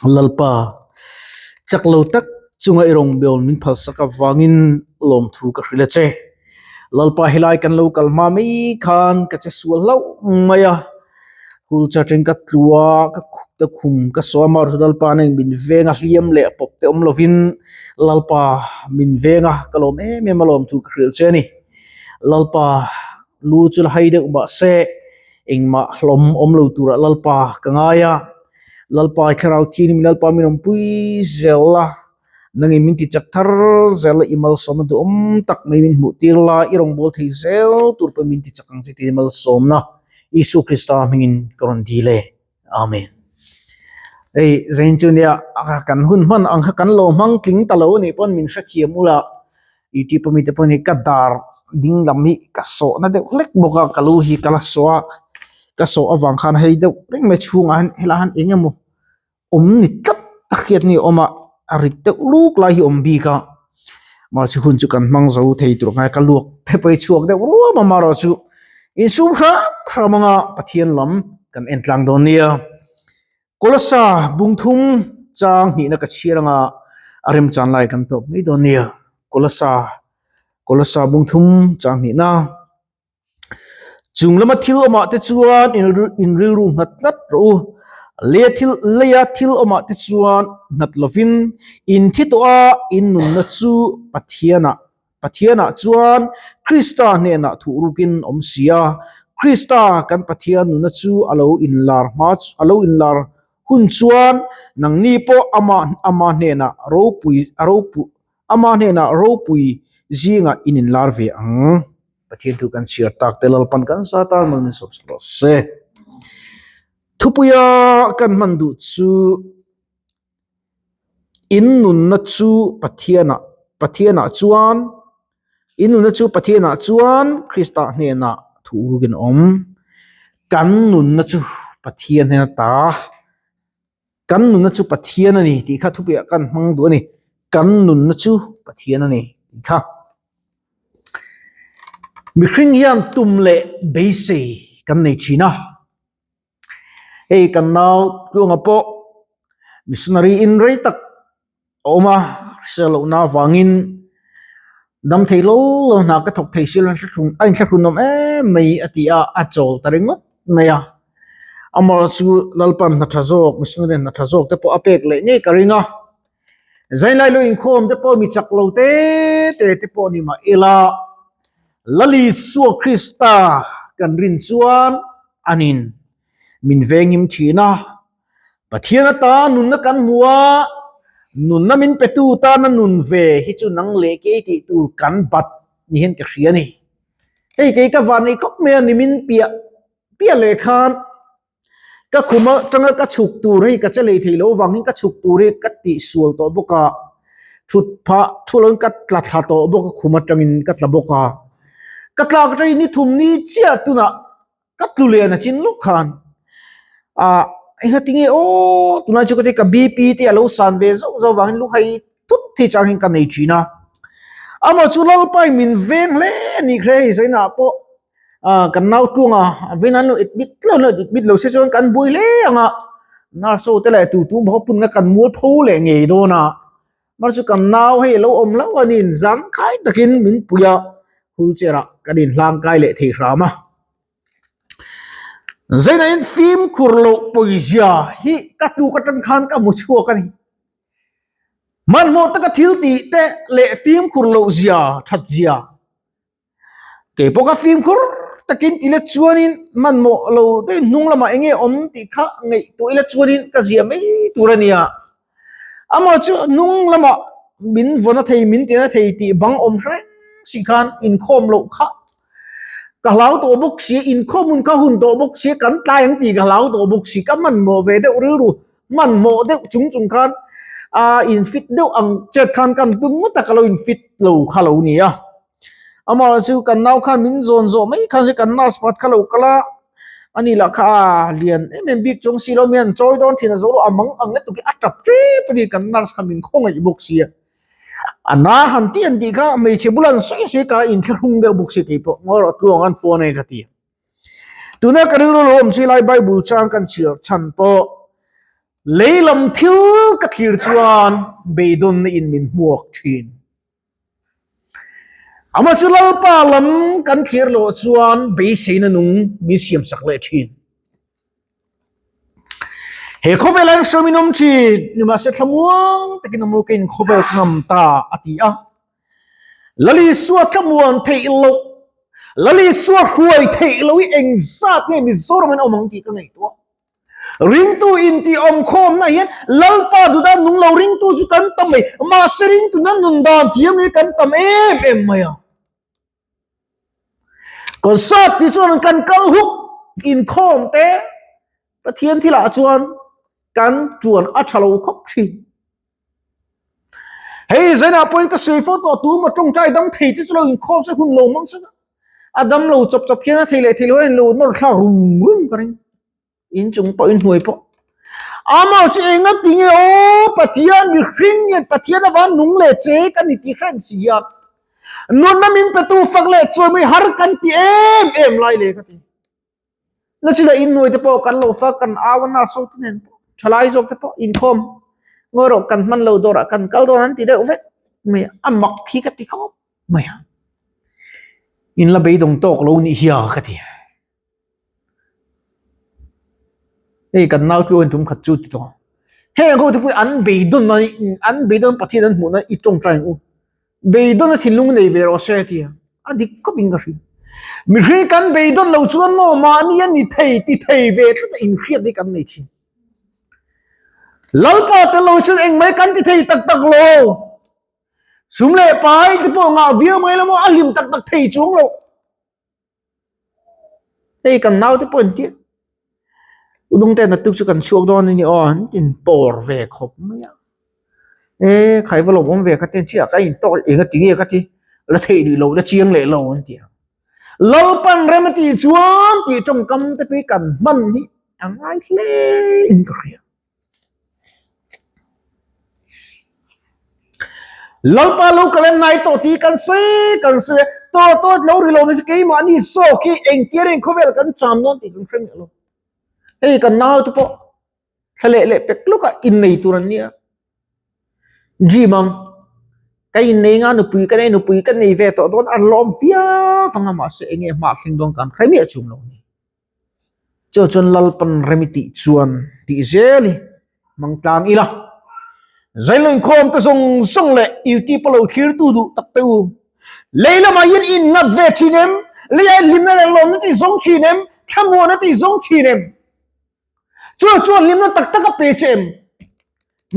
Lalpa, chak lo tak chunga i rawngbâwl min phalsak avangin lawmthu ka hrilh a che. Lalpa helai kan lo kal hma mai khan ka che sual hlauh mai a, wheelchair atangin ka tlu a, ka khup te khum ka saw a, amaherawhchu Lalpa nang min veng a, hliam leh pawp te awm lovin Lalpa min veng a, ka lawm em em a lawmthu ka hrilh che a ni. Lalpa lu chu la hai deuh mahse engmah hlawm awm lo turah Lalpa ka ngai a, Lalpa i thlarau thiangin min Lalpa min awmpui zel la, nangin min ti chak thar zel la, i malsawmna duhawm tak mai min hmuh tir la, i rawngbâwl thei zel tur pawh min ti chak ang che tiin malsawmna Isua Krista hmingin ka rawn dil e. Amen. Hei zain chu nia kan hun hman ang kha kan lo hmang tling ta lo anih pawn min hrethiam ula YouTube ami te pawh hi ka dar ding lam hi ka sawh na deuh hlek bawk a ka lu hi ka la sawh a ka sawh avang khan hei deuh reng mai chhungah hian helai hian eng emaw awm ni tlat a hriat ni a awm a a rit deuh luk lai hi a awm bik a mahse hun chu kan hmang zo thei tur ngai ka luak te pawh hi chhuak deuh ruam a amaherawhchu insum hram hram anga Pathian lam kan en tlang dawn nia. Kawlasa bungthum chang hnihna ka chhiar anga a remchan lai kan tawp mai dawn nia. Kawlasa Kawlasa bungthum chang hnihna Chung lama thil awmah te chuan in rilru nghat tlat rawh u. Leia thil leia thil awmah te chuan nghat lovin in thi tawh a, in nunna chu Pathianah Pathianah chuan Krista hnenah thuh rukin awm si a. Krista kan Pathian nunna chu a lo inlar hma a lo inlar hun chuan nangni pawh amah ama hnenah ropui a ropu ama hnenah ropui zingah in inlar ve ang. Pathian thu kan chhiar tak te Lalpan kan za tan mal min sawp rawh se. Thupuia kan hman duh chu in nunna chu Pathianah Pathianah chuan in nunna chu Pathianah chuan Krista hnenah thu rukin a awm. Kan nunna chu Pathian hnena ta. Kan nunna chu Pathian a ni tih kha thupuiah kan hmang duh a ni. Kan nunna chu Pathian a ni tih kha. Mihring hian tum leh beisei kan nei thin a. Hei kan nau Tluanga pawh missionary in rei tak a awm a, hrisel lohna avangin dam thei lo lo hna ka thawk thei si lo a inthlahrun awm em mai a ti a, a chawl ta ringawt mai a. Amaherawh chu Lalpan hna tha zawk missionary hna tha zawk te pawh a pek leh ngei ka ring a. Zainlai lo inkhawm te pawh mi chak lo te te te pawh ni mah ila, Lal Isua Krista kan rin chuan anin min venghim thin a, Pathian ata nunna kan hmu a, nunna min petu tana nun ve hi chu nang leh kei tih tur kan bat ni hian ka hria a ni. Hei kei ka van nei khawp mai a, nimin piah piah leh khan Ka khum atanga ka chhuk tur hei ka che lei thei lo avangin ka chhuk tur hi ka tihsual tawh bawk a, thut phah thu lovin ka tla thla tawh bawk a khum atangin ka tla bawk a, ka tlak atangin ni thum ni chiah tunah ka tlu lian a chin lawk khan ah engati nge aw tunlai chu ka ti ka BP te a lo san ve zauh zauh avangin lu hai thut thei chang hian ka nei thin a, amah chu Lalpa in min veng hle a nih kha hei zainah pawh. Ah kan nau tluanga a vin an lo admit tleuh an lo admit lo se chuan kan buai hle ang a nurse ho te leh tu tu emaw pun nga kan mual pho leh ngei dawn a mar chu kan nau hei a lo awm hlauh a niin zangkai takin min pui a wheelchair ah kan inhlang kai leh thei hram a zainah hian fimkhur loh pawizia hi ka tuk atang khan ka hmu chhuak a ni hmanhmawh taka thil tih te leh fimkhur loh zia that zia. Kei pawh ka fimkhur takin ti let chuanin hmanhmawh lo daih hnung lamah eng nge awm tih kha ngaihtuah ila chuanin ka zia mai tur a nia. Amah chu hnung lamah min vawn a thei min tina thei tih bang awm hreng si khan inkhawm loh kha ka hlau tawh bawk si, inkhawm hun kha hun tawh bawk si, kan tlai ang tih ka hlau tawh bawk si, ka hmanhmawh ve deuh rilru hmanhmawh deuh chung chung khan a infit deuh ang chet khan kan tum ngawt a ka lo infit lo kha lo nia. Amaherawhchu chu kan nau khan min zawn zawh mai khan kan nurse pakhat kha lo kal a, ani lah kha a lian em em bik chuang si lo mai an chawi dawn thin a zo lo a mang ang lutuk hi a tap tep a ni kan nurse kha min khawngaih bawk si a, a na han tih an tih kha hmeichhe bula an sawi sawi kha a inthlahrung deuh bawk si keipawh ngawi tluang an phone a ka ti. Tuna ka rilru lo awm chu helai bible chang kan chhiar chhan pawh. Lei lam thil ka thlir chuan beidawnna in min hmuak thin. Amah chu Lalpa lam kan thlir loh chuan beiseina nung min siamsak leh thin. He khawvel an hrawm in awm thin, nimahse thlamuang takin awm ru ka in khawvel ka ngam ta a ti a. Lal Isua thlamuan theih loh, Lal Isua hruai theih loh hi engzat nge Mizoram in awm ang tih ka ngaihtuah. Ringtu intih awmkhawmna hian Lalpa duhdan nung lo ringtu chu kan tam mai, mahse ringtu nan nun dan thiam hi kan tam em em mai a. Concert tih chuan kan kal huk inkhawm te Pathian thilah chuan kan tuan a tha lo khawp thin. Hei zainah pawhin ka sawi fo tawh tu maw tawngtai dam thei te chu lo inkhawm se hun lo hmang se a dam lo chawp chawp hian a thei leh thei lo a inlo nawr thlak rum rum ka ring. In chung pawh in hnuai pawh. Amah chu enga ti nge aw Pathian mihring nge Pathian avan nung leh che kan ni ti hrem si hian nunna min petu fak leh chawi mai har kan ti em em lai le ka ti. Na chila in hnuai te pawh kan lo fak kan au a nurse ho te nen pawh thalai zawk te pawh inkhawm ngawi rawh kan hman lo dawrah kan kal dawn an ti deuh vek mai a, a mak hi ka ti khawp mai a. In la beidawng tawk lo nih hi a ka ti. Hei kan nau tluan tum khat chu ti tawh. Heng ho te pawh an beidawn a an beidawn Pathian an hmuhna i tawngtai ang u. Beidawn a thinlung nei ve rawh se tia a dik khawp in ka hria. Mihring kan beidawn lo chuan maw mahni a ni thei ti thei ve tlat a inhriat hi kan nei thin. Lalpa tel lo chuan engmai kan ti thei tak tak lo. Sum leh pai te pawh ngah viau mai la maw a hlim tak tak thei chuang lo. Hei kan naute pawh an tia Udung te naktuk chu kan chhuak dawn a ni aw an inpawr ve khawp mai a e khai va lawm awm ve ka ti chiah ka intawk eng a ti nge ka ti la theih duh lo la chiang leh lo an ti a Lalpan rem a tih chuan tih tawngkam te pawh hi kan hman hi a ngai hle in ka hria. Lalpa lo kal en nai tawh tih kan sawi kan sawi a, tawh tawh lo ri lo mai chu keimahni zawk hi engtir eng khawvel kan cham dawn tih kan hre miah lo. Hei kan nau te pawh thla leh leh pek lawk a innei tur an nia. Dream ang ka innei nga nupui ka nei nupui ka nei ve tawh dawn an lawm viau vang a mahse enge hma thleng dawn kan hre miah chung lo a ni. Chu chuan Lalpan rem i tih chuan tih zel i hmang tlang ila. Zailo inkhawm te zawng zawng leh YouTube a lo thlirtu duh tak te u. Lei lamah hian in nghat ve thin em? Leiah hian hlimna leh lawmna tih zawng thin em? Thlamuanna tih zawng thin em? Chu chuan hlimna tak tak a pe che em?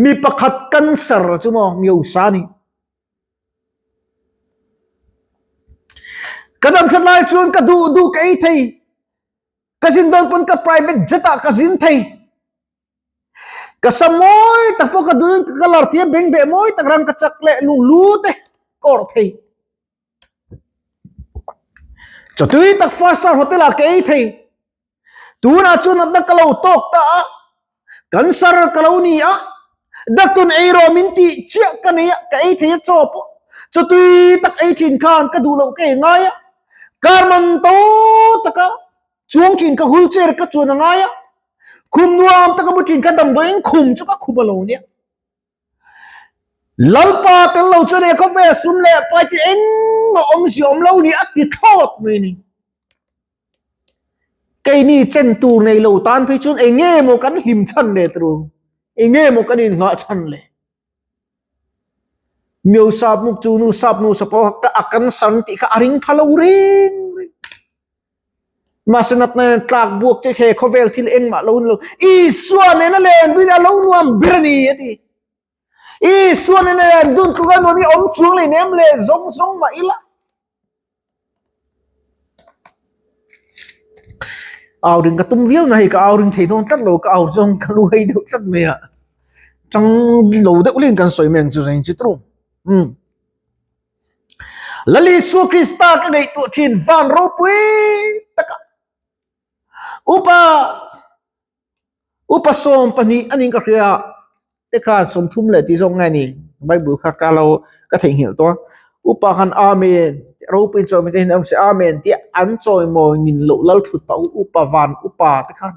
Mi pakhat cancer chu maw mi hausa a ni. Ka dam that lai chuan ka duh duh ka ei thei. Ka zin dawn pawn ka private jet ah ka zin thei. Ka sa mawi tak pawh ka duhin ka colour tia beng beh mawi tak rang ka chak leh lunglu te ka awrh thei. Chawtui tak five star hotel ah ka ei thei. Tunah chuan natna ka lo tawk ta a, cancer ka lo ni a, doctor ei rawh min tih chiah ka nei a, ka ei thei a chaw pawh chaw tui tak ei thin khan ka duh loh ka ei ngai a, car man to taka chuang thin ka wheelchair ka chuan a ngai a, khum nuam taka mu thin kha damdawiin khum chu ka khum a lo nia. Lalpa tel lo chuan he khawvel sum leh pai te engmah awmzia awm lo ni a ti thlawt mai a ni. Keini chen tur nei lo tan phei chuan eng nge maw kan hlim chhan leh turu, eng nge maw kan innghah chhan le. Mio sap muk chu nu sap nu sa pawh a kan san tih kha a ring pha lo reng reng. Mahse natna nen tlak buak che he khawvel thil engmah lo ni lo. Isua nena len dun a lo nuam ber a ni a ti. Isua nena len dun tluk a nuam hi awm chuang leh nem leh zawng zawng mah ila. Au ring ka tum viau na hei ka au ring thei dawn tlat lo ka au zawng ka lu hei deuh tlat mai a. Tang lo deuh lin kan sawi mai ang chu zain chi tru. Um. Lal Isua Krista ka ngaihtuah thin van ropui taka upa upa 12 anin ka hria te khan 30 leh tih zawk nge ni Bible kha ka lo ka theihnghilh tawh a upa khan amen ropui chawi te hian awm se amen tih an chawimawi nin loh lal thut pah upa van upa te khan.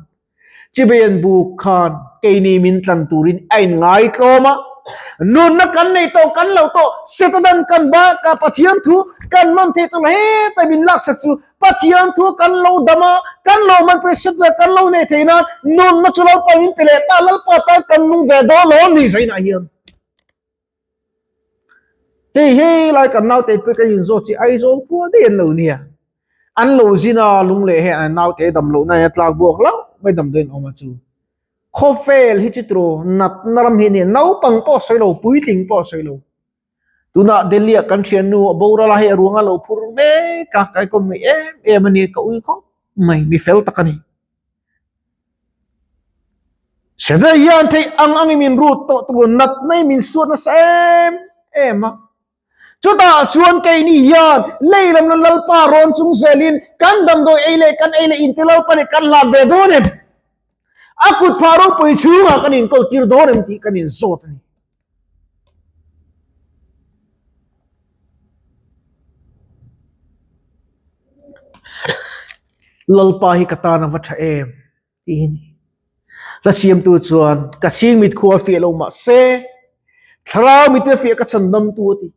Chibai an buk khan keini min tlan turin a inngaitlawm a, nunna kan nei tawh kan lo tawh, Setanan kan bakah Pathian thu kan man theih tawh lo heta min laksak chu Pathian thu kan lo dam a, kan lo man pawhin Setana kan lo neih theih nan nunna chu Lalpa min pe leh ta, Lalpa tan kan nung ve dawn lo a ni zainah hian. Hei hei lai kan naute pawh kan inzawt chi Aizawl khua daih an lo nia. An lo zin a lung leh hei an naute dam loh na hian tlak buak hlauh mai damdawiin awm a chu. Khawvel hi chu tiraw natna ram hi a ni a, naupang pawh a sawi lo puitling pawh a sawi lo. Tunah Delhi ah kan thiannu a boral a hei a ruang a lo phur mek a, kaikawm ngaih em em a ni ka ui khawp mai mi fel tak a ni. Sena hian theih ang angin min rut tawh tur natna hi min suat nasa em em a. Chutah chuan keini hian lei lam la Lalpa rawn chung zelin kan damdawi ei leh kan ei leh inte Lalpa nih kan hlan ve dawn em? A kut phah ropui chhungah kan inkawl tir dawn em tih kan inzawt a ni. Lalpa hi ka tan a va tha em tih hi ni. Hla siamtu chuan ka chhing mit khu a fiah lo mah se thlarau mit a fiah ka chhandamtu a ti.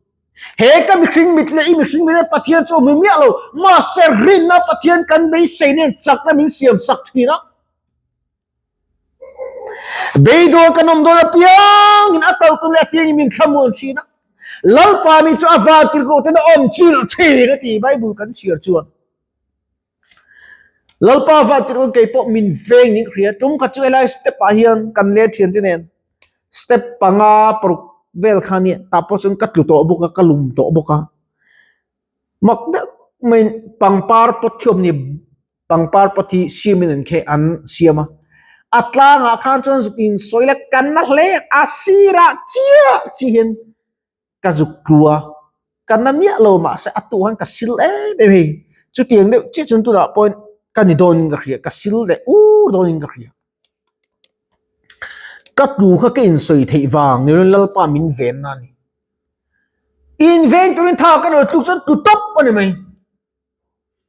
He ka mihring mit leh i mihring mit leh Pathian chu a hmu miah lo mahse rinna Pathian kan beisei nen chakna min siam sak thin a. Beidawn kan awm dawn apiangin a tal tum leh apiangin min thlamuan thin a. Lalpa mi chu a vantirhkoh ten a awm chilh thin a ti Bible kan chhiar chuan. Lalpa vantirhkoh kei pawh min veng ning hria tum kha chu helai step ah hian kan let thian te nen step panga paruk vel kha nia tah pawh chuan ka tlu tawh bawk a ka lum tawh bawk a mak deuh mai pangpar pawt hi awm ni. Pangpar pawt hi siamin an kheh an siam a, a tlangah khan chuan zuk insawi la kan na hle a sirah chiah chiah hian ka zuk tlu a, ka na miah lo mahse a tuh khan ka sil em em hei chutiang deuh chiah chuan tunah pawhin ka ni dawnin ka hria ka sil leh ur dawnin ka hria. Ka tlu kha ka insawi theih vang ni loin Lalpa min venna a ni. Inveng turin tha ka lo tluk chuan tlu tawp a ni mai.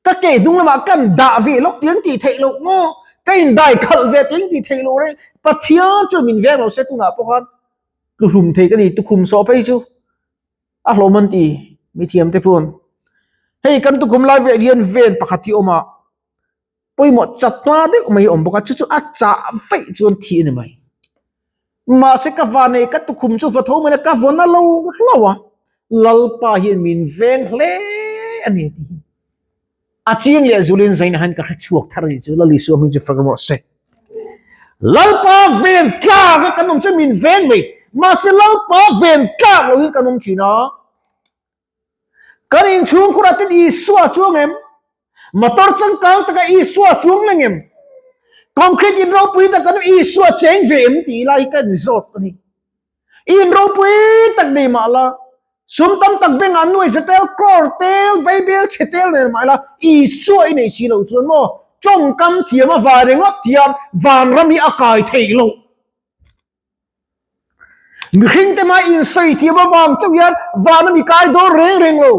Ka ke hnung lamah kan dah ve lawk tiang tih theih loh maw? Ka indai khalh ve tiang tih theih loh reng. Pathian chuan min veng lo se tunah pawh khan tluhlum thei ka ni. Tukhum sawh phei chu a hlawm an ti mithiam te paw'n. Hei kan tukhum lai velah hian ven pakhat hi a awm a, pawimawh chat hma deuh mai a awm bawk a, chu chu a chah vaih chuan thi a ni mai. Mahse ka vanei ka tukhum chu va tho mai la ka vawn a lo hlauh a, Lalpa hian min veng hle a ni tih hi a chiang leh zulin zainah hian ka hre chhuak thar a nih chu Lal Isua hming chu fak rawh se. Lalpa ven tlak a kan awm chuan min veng mai, mahse Lalpa ven tlak lo hian kan awm thin a. Kan inchhungkhurah ten Isua chuang em? Motor changkang takah Isua chuang leng em? Concrete in ropui tak kan Isua cheng ve em tih lai hi ka inzawt a ni. In ropui tak nei mah la, sum tam tak bengah nuai za tel, crore tel, vaibel chhe tel nen mah ila, Isua i nei si lo chuan maw tawngkam thiam a vai ringawt thiam vanram hi a kai theih loh. Mihring te mah insawi thiam avang chauh hian van a mi kai dawn reng reng lo.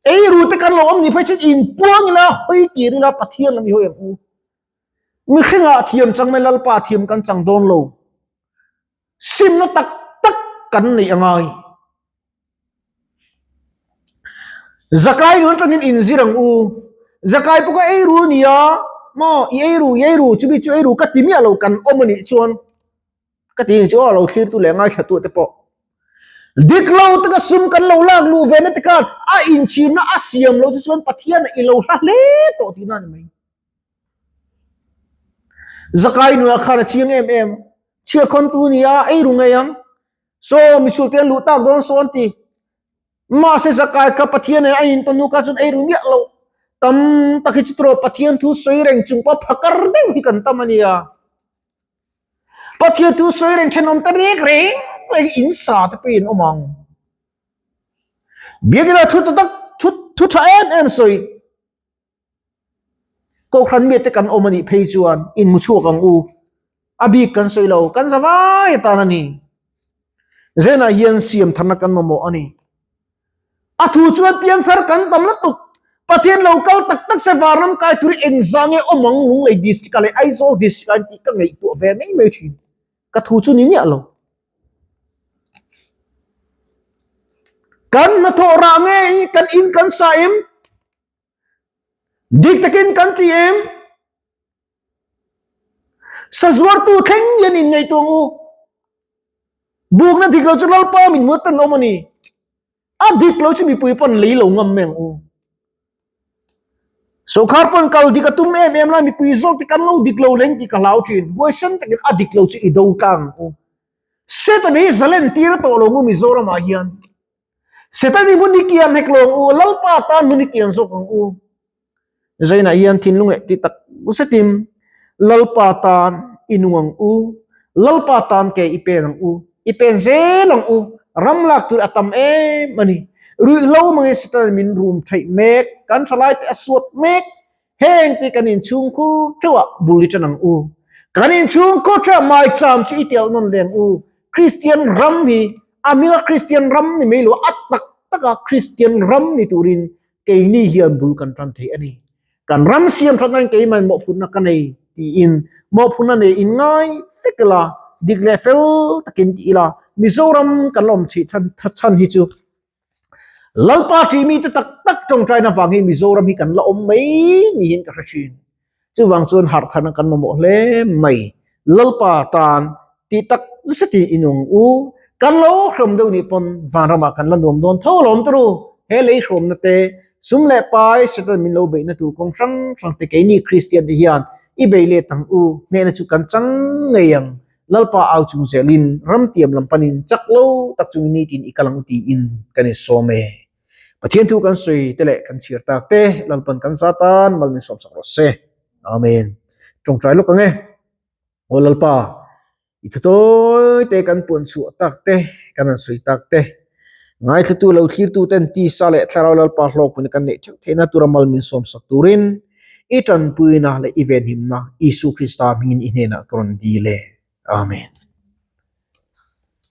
Eiru te kan lo awm ni phei chuan inpuang ila, hawi tir ila, Pathian lam i hawi ang u. Mihringah thiam chang mai Lalpa thiam kan chang dawn lo. Simna tak tak kan neih a ngai. Zakai nun atangin inzir ang u. Zakai pawh kha ei ru ania maw i ei ru i ei ru chumi chu ei ru ka ti miah lo kan awm anih chuan ka ti ni chu aw lo thlirtu leh ngaithla te pawh dik lo taka sum kan lo lak luh ve na te khan a inchhirna a siam lo chu chuan Pathian i lo hla hle tawh tihna a ni mai. Zakai nunah khan a chiang em em chhiahkhawntu nia ei ru ngei ang. Saw misual te an luh tak dawn saw an ti. Mahse Zakai kha Pathian nen a intawn hnu kha chuan ei ru miah lo. Tam tak hi chu tawh Pathian thu sawi reng chung pawh phakar deuh hi kan tam a nia. Pathian thu sawi reng thenawm te rek reng reng in sa te pawhin awm ang. Biakina thu ta tak thu thu tha em em sawi. Kohhran miate kan awm a nih phei chuan inhmu chhuak ang u. A bik kan sawi lo, kan za vai atan a ni. Zenah hian siam tharna kan mamawh a ni. A thu chuan piangthar kan tam lutuk. Pathian lo kal tak tak se vanram kai tur hi engzah nge awm ang Lunglei district ah leh Aizawl district ah an tih ka ngaihtuah ve mai mai thin. Ka thu chu ni miah lo. Kan hnathawh rah nge kan in kan sa em? Dik takin kan ti em? Sazuartu thleng hian in ngaihtuah ang u. Bukna dik lo chu Lalpa min hmuat tan awm a ni. A dik lo chu mipui pawn lei lo ngam mai ang u. Sawrkar pawn kal dik a tum em em lai mipui zawk te kan lo dik lo leng tih ka hlau thin. Huaisen takin a dik lo chu i do tlang ang u. Satan hi zalen tir a tawh lo ngu Mizoramah hian. Satan hi hmun i kian hek lo ang u, Lalpa tan hmun i kian zawk ang u. Zainah hian thinlung leh ti tak zetin Lalpa tan i nung ang u, Lalpa tan ke i pen ang u, i pen zel ang u, ram lak tur a tam em a ni. Ruihhlo mangin Satan min rum theih mek, kan thalaite a suat mek, heng te kan inchhungkhur theuhah bul i tan ang u. Kan inchhungkhur theuhah maicham chu i telh nawn leh ang u. Kristian ram hi a hminga Kristian ram ni mai lo, a tak taka Kristian ram ni turin keini hian bul kan tan thei a ni. Kan ram siam that nan keiman mawhphurhna ka nei tiin mawhphurhna nei in ngai vek ila, dik leh fel takin ti ila, Mizoram kan la awm chheih chhan chhan hi chu Lalpa ṭih mite tak tak ṭawngṭaina vang hi Mizoram hi kan la awm mai niin ka hre ṭhin. Chuvang chuan harh tharna kan mamawh hle mai. Lalpa tan tih tak zetin i nung u. Kan lo hrawm deuh nih pawn vanramah kan la nuam dawn tho alawm turu. He lei hrawmna te, sum leh pai Satan min lo beihna tur kawng hrang hrang te keini Kristian te hian i bei let ang u. Hnehna chu kan chang ngei ang. Lalpa au chung zelin ramtiam lam panin chak lo tak chungin nitin i kal ang u tiin kan insawm e. Pathian thu kan sawi te leh kan chhiar tak te Lalpan kan za tan mal min sawmsak rawh se. Amen. Tawngtai lawk ang e. Aw Lalpa, i thu tawi te kan puan chhuah tak te, kan han sawi tak te, ngaithlatu lo thlirtu ten tisa leh thlarau Lalpa hlawkpui kan neih theuh theihna tura mal min sawmsak turin i tanpuina leh i venhimna Isu Krista hmingin i hnenah ka rawn dil e. Amen.